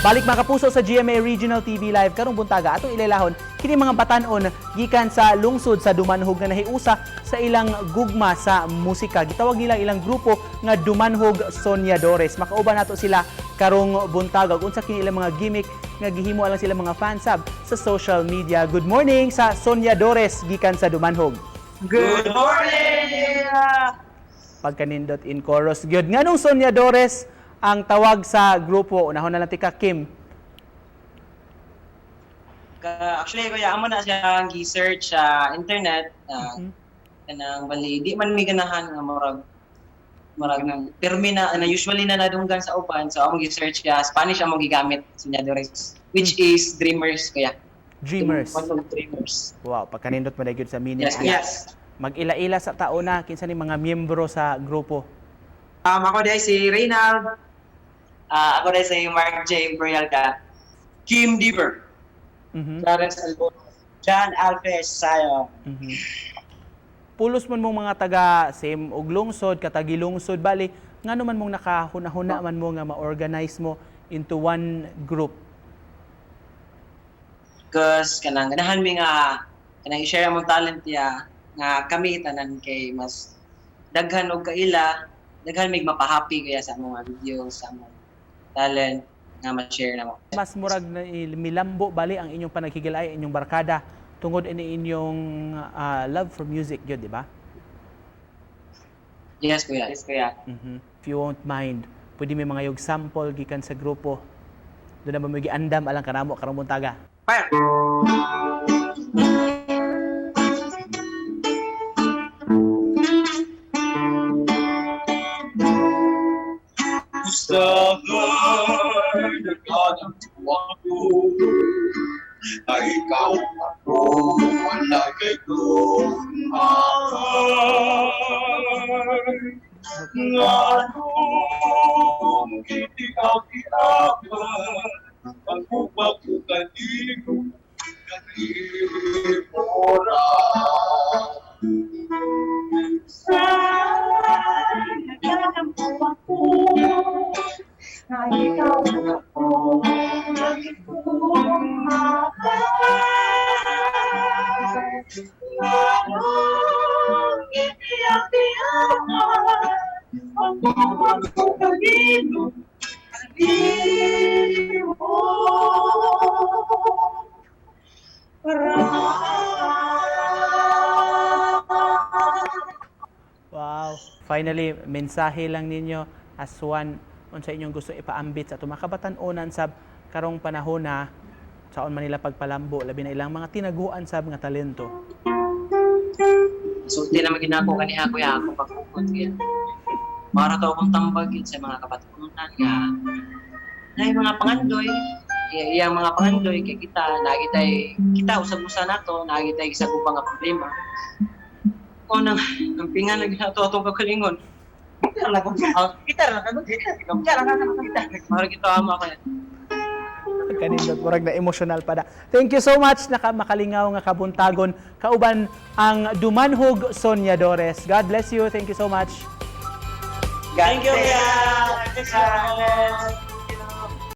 Balik, mga kapuso, sa GMA Regional TV Live karong buntaga, atong ilaylahon kini mga batan-on gikan sa lungsod sa Dumanhog nga nahiusa sa ilang gugma sa musika. Gitawag nila ilang grupo nga Dumanhog Soñadores. Makauban nato sila karong buntaga ug unsa kini ilang mga gimmick nga gihimo alang sila mga fansab sa social media. Good morning sa Soñadores gikan sa Dumanhog. Good morning! Pagkanindot in chorus. Gyud, nganong Soñadores ang tawag sa grupo? Unahon na lang tika Kim. Actually, kuya, amo na siya ang gi-search sa internet. Kanang bali, di man mi ganahan nga murag nang termi na, na usually na nadunggan sa uban. So among gi-search siya, Spanish among gigamit, Soñadores, which is dreamers, kuya. Dreamers. One of dreamers. Wow, pagkanindot mo na gyud sa meaning. Yes, kuya. Yes. Mag-ila-ila sa tao na kinsa ni mga miyembro sa grupo. Ako diay si Reynald. Ako rin si Mark J. Imperial ka. Kim Deaver. Clarence Albo. John Alves Sayo. Pulos man mong mga taga same og lungsod, katagi lungsod, bali ngano man mong nakahuna-huna man mo nga ma-organize mo into one group? Because kanang ganahan mi nga kanang i-share among talent ya nga kami tanan kay mas daghan og kaila, daghan mig mapahappy kaya sa among mga videos, sa among talent nga ma-share namo. Mas murag na milambo bali ang inyong panaghigalay, inyong barkada tungod ini inyong love for music gyud, di ba? Yes, kuya. Yes, kuya. If you won't mind, pwede may mga yog sample gikan sa grupo. Doon na ba may giandam alang kanamo karong buntaga? Fire! Sa naghanap ako na ikaw ako lagi kong mahal. Nganong gitiaw-tiawan ang ugma ko kanino kanimo ra. Sa naghanap ako na ikaw ako lagi kong mahal. Nganong gitiaw-tiawan ang ugma ko kanino kanimo ra. Wow. Finally, mensahe lang ninyo as one unsa inyong gusto ipaambit sa atong mga kabatan-onan sab karong panahon na saon man nila pagpalambo, labi na ilang mga tinaguan sab nga talento. Sulti naman ginako kaniha, kuya, ako pagkukot kaya. Para to akong tambag yun sa mga kabatunan nga na mga pangandoy, iyang mga pangandoy kay kita nagitay kita usab-usa nato nagitay sa nga problema ko nang ang pingan lagi nato atong kagalingon. Gitar lang ko. Gitar lang ko. Gitar. Gitar lang ko. Gitar. Mara kita ama kaya. Kanindot, murag na emotional pa na. Thank you so much, naka makalingaw nga kabuntagon kauban ang Dumanhog Soñadores. God bless you. Thank you so much. Thank you, kuya. Thank you.